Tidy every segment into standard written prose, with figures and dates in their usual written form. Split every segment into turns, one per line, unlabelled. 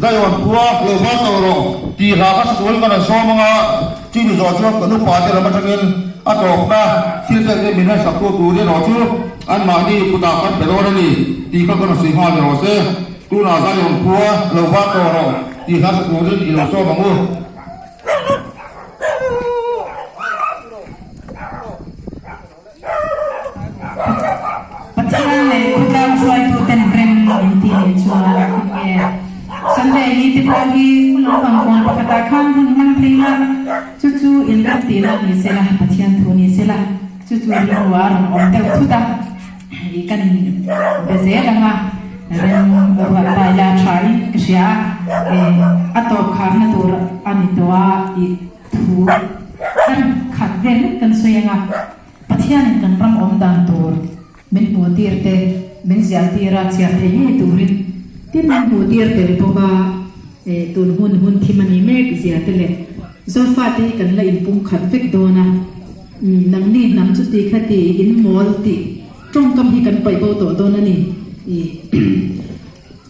Zion khua lo var tawh rawh tih hla kha sual kan rawn sawm anga chumi zawh chuan kan upa te lam atangin a tawpna thil tel te min hresak tu tur erawh chu anmahni kutah kan pe dawn a ni tih kha kan rawn sawi nghal ni rawh se. Tunah Zion khua lo var tawh rawh tih hla sa turin i lo sawm ang u.
Pathian leh khawtlang hruaituten rem min tih leh chuan eng nge Sunday ni te pawh hi hun awm ang kawn pakhatah khan hun hmang thei la, chu chu inrem tihna ni sela, Pathian thu ni sela, chu chu rilru a rawn awm deuh thut a, i kan be zel ang a, rem ruat ta ila tha in ka hria a, a tawp kharna tur a ni tawh a, i thu kan khat vel vek kan sawi ang a. Pathianin kan ram awm dan tur min hmuh tir te, min ziah tir a, chhiar thei ngei turin tin min hmuh tir tel bawk a, tun hun hun thim a ni mek zia te leh Zofate hi kan la inpum khat vek dawn a, nangni hnam chu ti kha ti in mawl tih tawngkam hi kan paih bo tawh dawn a ni.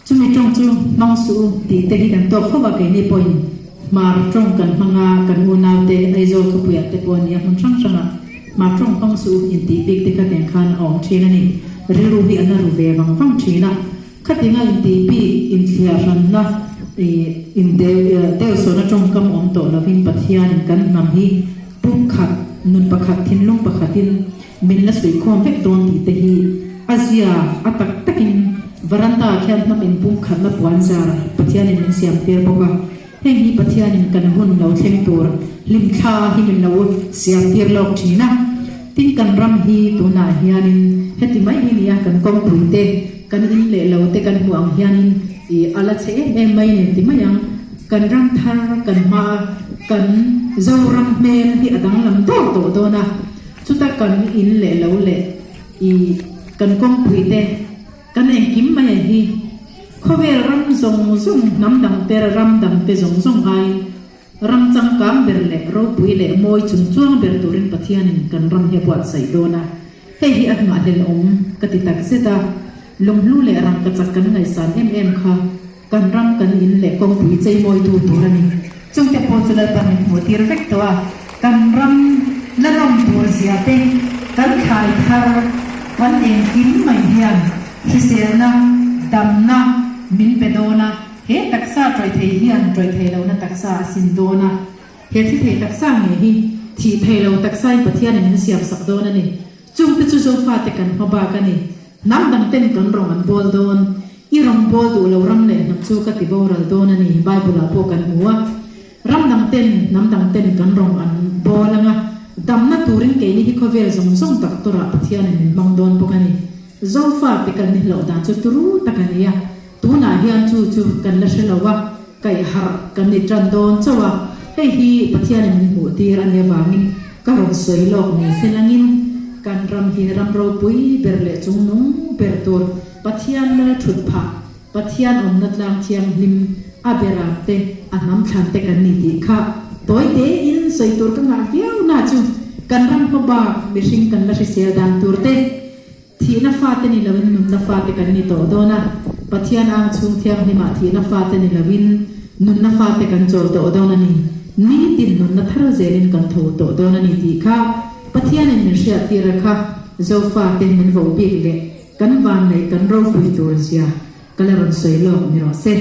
Chumi tawng chu hmang suh u tih te hi kan tawk fo a, keini pawhin Hmar tawng kan hmang a, kan unaute Aizawl khawpuiah te pawh a ni a, hmun hrang hrangah Hmar tawng hmang suh u intih bik te kha tiang khan a awm thin a ni. Rilru hi a na ru ve vang vang thin a, khatinga intih bik, inthliah hranna, indeuhsawhna tawngkam awm tawh lovin Pathianin kan hnam hi pumkhat, nun pakhat, thinlung pakhatin Min la suihkhawm vek dawn tih te hi a zia a tak takin varanda ah khian hnam inpum khatna puan zar Pathianin min siam tir bawk a, heng hi Pathianin kan hun lo thleng tur hlimthla hi min lo siam tir lawk thin a. Tin kan ram hi tunah hianin heti mai hi nia kan kawngpui te, kan in leh lo te kan hmuh ang hianin i a la chhe em em mai nen ti mai ang. Kan ram thar kan hma kan Zoram hmel hi a danglam dawr tawh dawn a. Chuta kan in leh lo leh i kan kawngpui te kan engkim mai a hi khawvel ram zawng zawng hnam dang te ram dang te zawng zawng aiin ram changkang ber leh ropui leh mawi chung chuang ber turin Pathianin kan ram hi a buatsaih dawn a, hei hi a hngahlel awm ka ti tak zet a, lunghlu leh rangkachak kan ngaihsan em em kha kan ram kan in leh kawngpui cheimawitu tur a ni. Chungte pawh chu Lalpan min hmuh tir vek tawh a, kan ram la nawm tur zia te, kan thlai thar, kan engkim mai hian hriselna, damna min pe dawn a, he taksa tawih thei hian tawih thei lohna taksa a sin dawn a, he thi thei taksa ngei hi thih thei lo taksain Pathianin min siamsak dawn a ni. Chungte chu Zofate kan hma bak a ni. Hnam dang ten kan rawng an bawl dawn. I rawng bawl duh lo ram leh hnam chu ka ti boral dawn a ni, Bible ah pawh kan hmu a. Ram dang ten, hnam dang ten kan rawng an bawl anga, damna turin keini hi khawvel zawng zawng doctor ah Pathianin min hmang dawn bawk a ni. Zofate kan ni hlauh dan chu turu tak a ni a, tunah hian chu chu kan la hre lo a, kaih harh kan ni tan dawn chauh a, hei hi Pathianin min hmuh tir a nih avangin ka rawn sawi lawk ni se langin kan ram hi ram ropui ber leh chungnung ber tur Pathian lal thut phah, Pathian awmna tlang thianghlim a beram te a hnam thlan te kan ni tih kha tawi tein sawi tur ka ngah viau na chu kan ram hma bak mihring kan la hrisel dan tur te Thihna fate ni loin nunna fate kan ni tawh dawn a, Pathian ang chhung thianghlimah thihna fate ni loin nunna fate kan chawl tawh dawn a ni. Nitin nunna thar zelin kan tho tawh dawn a ni tih kha Pathianin min hriattir a kha Zofate min vo bik leh kan vanneih kan ropui tur zia ka la rawn sawi lawk ni rawh se.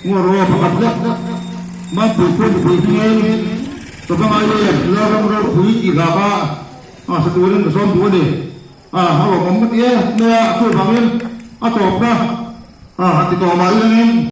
Ngawraw pakhat lek Mampui khua mipui hmingin ka va ngai e, Lalram ropui tih hla kha a hre turin ka sawm duh a ni. A a lawmawm ka ti e, nia chuvangin a tawpna a han ti tawh mah ilangin.